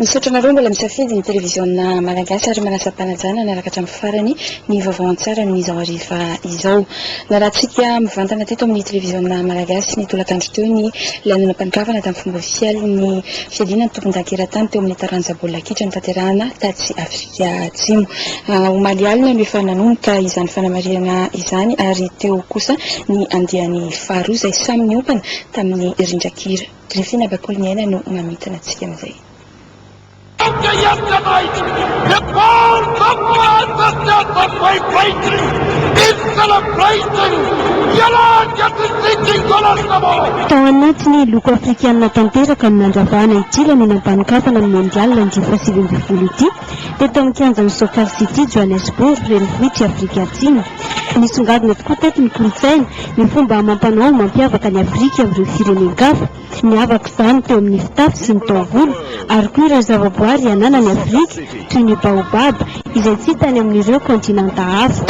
Misaotra anareo mbola misafidy ny televiziona malagasy ary manasa am-panajana hanaraka hatramin'ny farany ny vaovao an-tsary amin'izao hariva izao. Narahantsika mivantana teto amin'ny televiziona malagasy ny tolakandro teo ny lanonam-panokafana tamin'ny fomba ofisialy ny fiadiana ny tompondaka eran-tany teo amin'ny taranja baolina kitra notanterahana tatsy Afrika Atsimo. Omaly alina no efa nanomboka izany fanamarihana izany ary teo kosa ny andiany faharoa izay samy niompana tamin'ny rindran-kira. Grifina Bakoliniaina no mamintina antsika amin'izay. Tao anatin'ny loko afrikanina tanteraka no nandravahana ity lanonam-panokafana ny Mondial andiany faha-19 ity, teto amin'ny kianjan'ny Soccer City Johannesburg, renivohitr'i Afrika Atsimo. Nisongadina tokoa teto ny kolontsaina, ny fomba amam-panao mampiavaka an'i Afrika amin'ireo firenen-kafa. Niavaka izany teo amin'ny fitafy sy ny taovolo ary koa ireo zavaboary ananan'i Afrika, toy ny baobab, izay tsy hita any amin'ireo kontinanta hafa.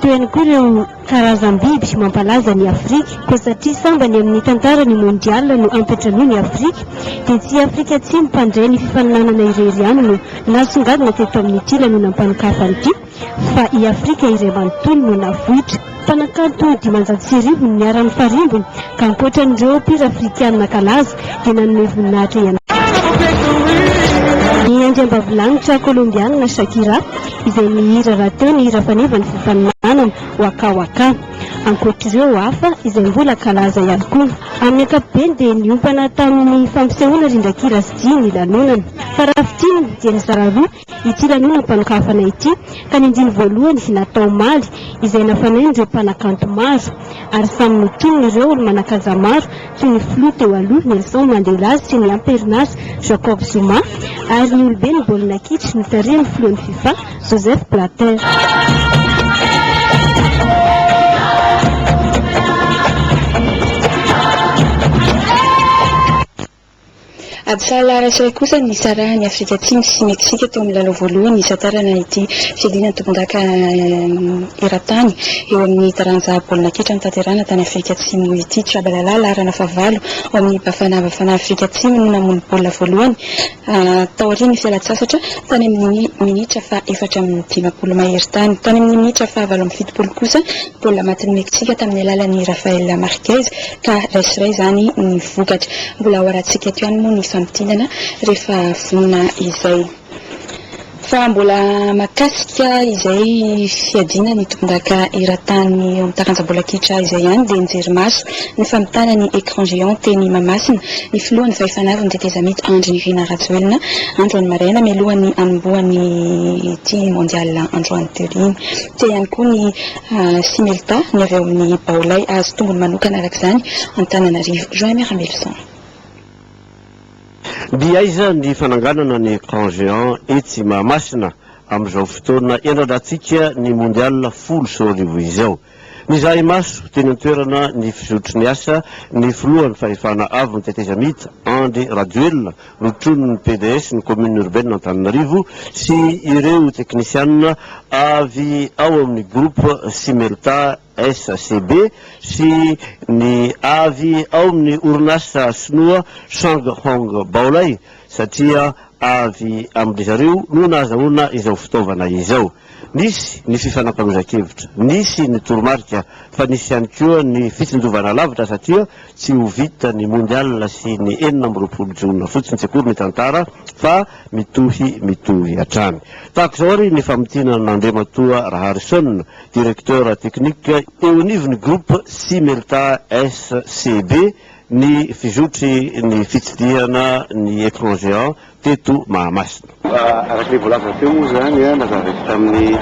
Teo ihany koa ireo karazam-biby mampalaza an'i Afrika. Koa satria sambany amin'ny tantaran'ny Mondial no ampiantranoin'i Afrika, dia tsy i Afrika Atsimo mpandray ny fifaninanana irery ihany no nasongadina teto amin'ity lanonam-panokafana ity, fa i Afrika iray manontolo no navoitra. Mpanakanto 1500 no niara-nifarimbona, ka ankoatra an'ireo mpihira afrikanina kalaza dia nanome voninahitra ihany koa ny andriambavilanitra kolombianina Shakira, izay nihira rahateo ny hira fanevan'ny fifaninanana, Waka Waka. Ankoatr'ireo hafa izay mbola kalaza ihany koa. Amin'ny ankapobeny dia niompana tamin'ny fampisehoana rindran-kira sy dihy ny lanonana. Fa raha fintinina dia nizara roa ity lanonam-panokafana ity ka ny andiany voalohany natao omaly izay nafanain'ireo mpanakanto maro ary samy notronin'ireo olo-manan-kaja maro toy ny filoha teo aloha Nelson Mandela sy ny amperinasa Jacob Zuma ary ny oloben'ny baolina kitra notarihan'ny filohan'ny fifa Joseph Blatter. Ady sahala iray sy iray kosa ny nisarahan'i Afrika Atsimo sy Meksika teo amin'ny lalao voalohany nisantarana ity fiadiana ny tompondaka eran-tany eo amin'ny taranja baolina kitra notanterahina tany Afrika Atsimo ity. Tshabalala, laharana fahavalo ao amin'ny Bafana Bafana Afrika Atsimo no namono baolina voalohany taorian'ny fialan-tsasatra tany amin'ny minitra faha-54 mahery tany. Tany amin'ny minitra faha-78 kosa, baolina matin'i Meksika tamin'ny alalan'i Rafael Marquez ka iray sy iray izany ny vokatra. Mbola ho arahantsika eto ihany moa ny famintinana rehefa vonona izay. Fa mbola mahakasika izay fiadiana ny tompondaka eran-tany eo amin'ny taranja baolina kitra izay ihany dia nijery maso ny famitana ny écran géant teny Mahamasina ny filohan'ny fahefana avon'ny tetezamita Andry Nirina Rajoelina androany maraina mialohan'ny hanombohan'ny ity mondial androany teo iny. Teo ihany koa ny Simelta, ny avy ao amin'ny Baolai azo tombony manokana araka izany Antananarivo. Jean Aimé Ramelison. Mby aiza ny fananganana ny écran géant etsy Mahamasina amin'izao fotoana iandrandrantsika ny Mondial 2010 izao? Nizaha imaso teny an-toerana ny fizotry ny asa ny filohan'ny fahefana avon'ny tetezamita Andry Rajoelina notronin'ny pds ny Commune Urbaine Antananarivo sy ireo teknisianina avy ao amin'ny Groupe Simelta SCB sy ny avy ao amin'ny orinasa sinoa Shang Hong Baolai satria avy amin-dry zareo no nahazahoana izao fitaovana izao. Nisy ny fifanakalozan-kevitra, nisy ny toromarika fa nisy ihany koa ny fitsinjovana lavitra satria tsy ho vita ny Mondial sy ny 26 jona fotsiny tsy akory ny tantara fa mitohy mitohy hatrany. Tahaka izao ary ny famintinana Andriamatoa Raharison, Directeur Technique eo anivon'ny Groupe Simelta SCB ny fizotry ny fitsidihana ny écran géant teto Mahamasina. Araka ilay voalaza teo moa izany, nazavaiko tamin'ny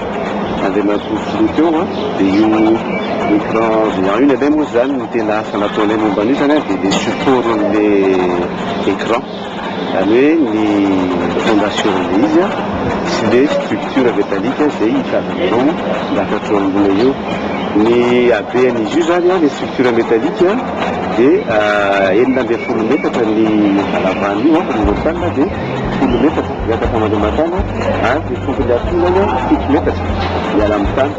Andriamatoa Filoha teo, dia io écran géant io ny anay moa izany no tena asa nataonay momba an'io izany dia ilay support-n'ilay écran, izany hoe ny fondation-n'ilay izy sy ilay structure métallique izay hitazanareo miakatra eo ambony eo. Ny habean'izy io izany, ilay structure métallique dia 16 metatra ny halavan'io horizontal dia 10 metatra. miakatra mandeha mankany ary dia tokony hatonany 7 metatra miala amin'ny tany.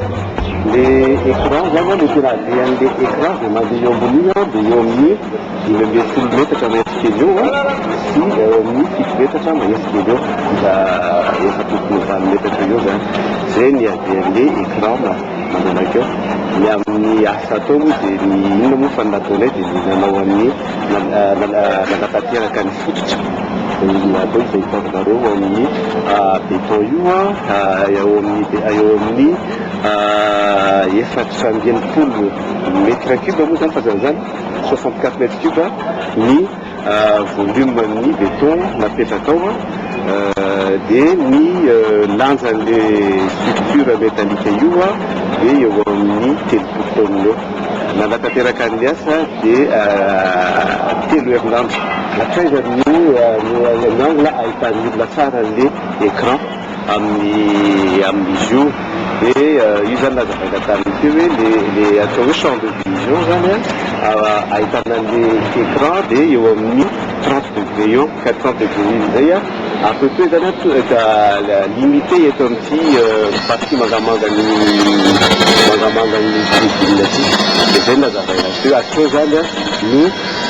Le écran zany, le tena alehan'le écran zay mandeha eo ambony io dia eo amin'ny 15 metatra mahery kely eo sy eo amin'ny 7 metatra mahery kely eo, da efa tokony 8 metatra eo zany. Zay ny alehan'le écran mandeha mankeo. Ny amin'ny asa atao moa dia ny inona moa fa ny nataonay dia ny nanao amin'ny nanatanteraka ny fototra natao izay hitanareo amin'ny béton io eo amin'ny 64 mètre cube moa zany, fa zany 64 mètre cube ny volume ny béton napetraka ao, dia ny lanjan'le structure métallique io dia eo amin'ny 30 tonnes eo. Nanatanteraka ny asa dia 3 herinandro. Hatraiza ny angle ahitan'ny olona tsara le écran amin'ny amin'izy io? Dia io zany nazavaina tamin'ny teo hoe le atao hoe champ de vision zany ahitana an'le écran dia eo amin'ny 30 degré eo, ka 30 degré zay à peu près zany a limité eto amin'ity partie mangamangany mangamangany tribune ty. Dia zay nazavaina teo. Atreo zany no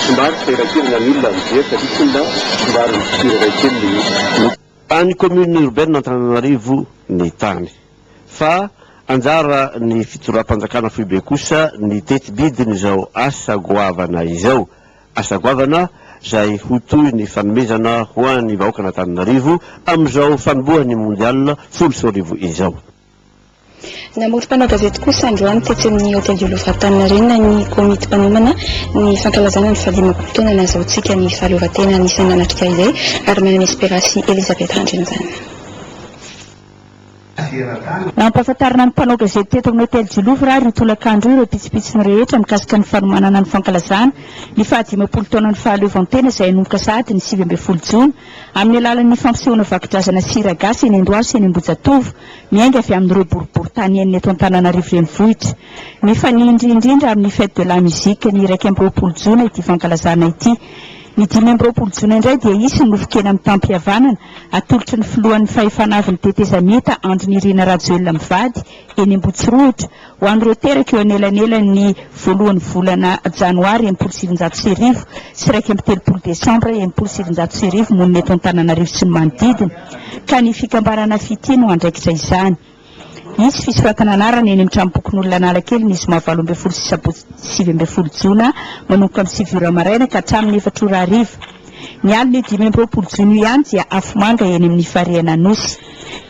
somary sahirankirana ny olona mijery satria tsy mba somary misirana kely le izy. Any commune urbaine Antananarivo ny tany, fa anjara ny fitondram-panjakana foibe kosa ny tetibidiny izao asa goavana izao, asa goavana zay ho toy ny fanomezana ho an'ny vahoaka an'Antananarivo amin'izao fanombohan'ny mondial 2010 izao. Namory mpanao gazety kosa androany tetsy amin'ny Hôtel du Louvre Antaninarenina ny komity mpanomana ny fankalazana ny faha-50 taona nahazoantsika ny fahaleovantena. Anisan'ny nanatrika izay ary manana Espérance Elisabeth Randrianjana. Nampahafantarina ny mpanao gazety teto amin'ny Hôtel du Louvre ary io tolakandro io ireo pitsopitsony rehetra mikasika ny fanomanana ny fankalazana ny faha-50 taona ny fahaleovantena, izay hanomboka sahady ny 19 jona amin'ny alalan'ny fampisehoana vakodrazana sy hira gasy eny Andohalo sy eny Ambohijatovo, miainga avy amin'ireo boriborintany enina eto Antananarivo renivohitra. Mifanindry indrindra amin'ny fête de la musique ny 21 jona ity fankalazana ity. Ny 25 jona indray dia hisy ny nofon-kena mitam-pihavanana atolotry ny filohan'ny fahefana avy ny tetezamita Andry Nirina Rajoelina mivady eny Ambohitsorohitra ho an'ireo teraka eo anelanelan'ny voalohan'ny volana janoary 1960 sy 31 desambra 1960 monina eto Antananarivo sy ny manodidina, ka ny fikambanana Fitia no andraikitra izany. Hisy fisoratana anarana eny amin'ny tranombokin'olona Analakely ny zoma 18 sy sabotsy 19 jona manomboka amin'ny 9 ora maraina ka hatramin'ny 4 ora hariva. Ny alin'io 25 jona io ihany dia afomanga eny amin'ny farihana Anosy.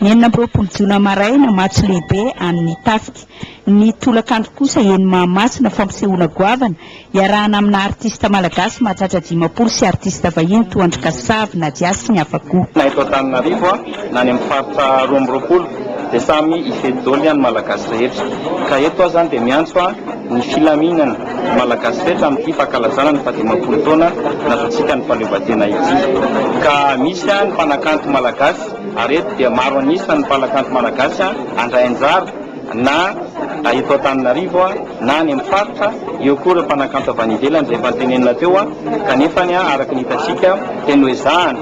Ny 26 jona maraina, matso lehibe an'ny tafika. Ny tolakandro kosa eny Mahamasina, fampisehoana goavana iarahana amina artista malagasy mahatratra 50 sy artista vahiny toa an-dry Kasavy, Nadia sy ny hafa koa. Na eto Antananarivo na any amin'ny faritra 22 dia samy hifety daholo ny Malagasy rehetra. Ka eto aho izany dia miantso ny filaminana Malagasy rehetra amin'ity fankalazana ny faha-50 taona nahazoantsika ny fahaleovantena ity. Ka misy ny mpanakanto malagasy ary eto dia maro an'isa ny mpanakanto malagasy handray anjara na eto Antananarivo na any amin'ny faritra, eo koa ireo mpanakanto avy any ivelany izay efa notenenina teo, kanefa araka ny hitantsika dia noezahana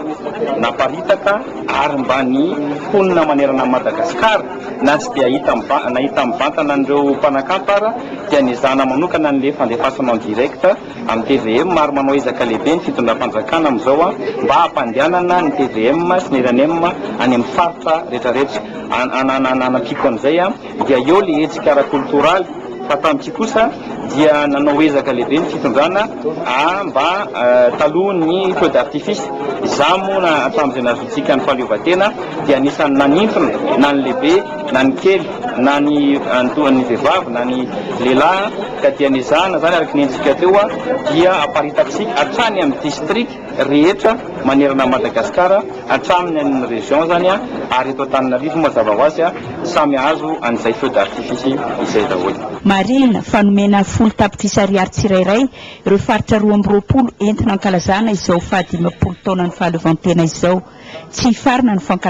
naparitaka ary mba ny mponina manerana an'i Madagasikara na tsy dia hita nahita mivantana an'ireo mpanakanto ara dia nezahana manokana an'ilay fandefasana en direct amin'ny TVM ary manao ezaka lehibe ny fitondram-panjakana amin'izao mba hampandehanana ny TVM sy ny RNM any amin'ny faritra rehetrarehetra. Anampiako an'izay dia eo le hetsika ara-koltoraly, fa tamin'ity kosa dia nanao ezaka lehibe ny fitondrana mba talohan'ny feu d'artifice. Izaho moa na hatramin'izay nahazoantsika ny fahaleovantena dia anisan'ny nanintona na ny lehibe na ny kely na ny ny vehivavy na ny lehilahy, ka dia nezahana zany araka ny entsika teo dia aparitatsika hatrany amin'ny district rehetra manerana Madagasikara, hatramin'ny any région zany, ary eto Antananarivo mazava ho azy samy azo an'izay feu d'artifice izay daholo. Marihina fa nomena 10 tapitrisa ariary tsirairay ireo faritra 22 entina ankalazana izao faha-50 taonan'ny fahaleovantena izao. Tsy hifarana ny fankalazana.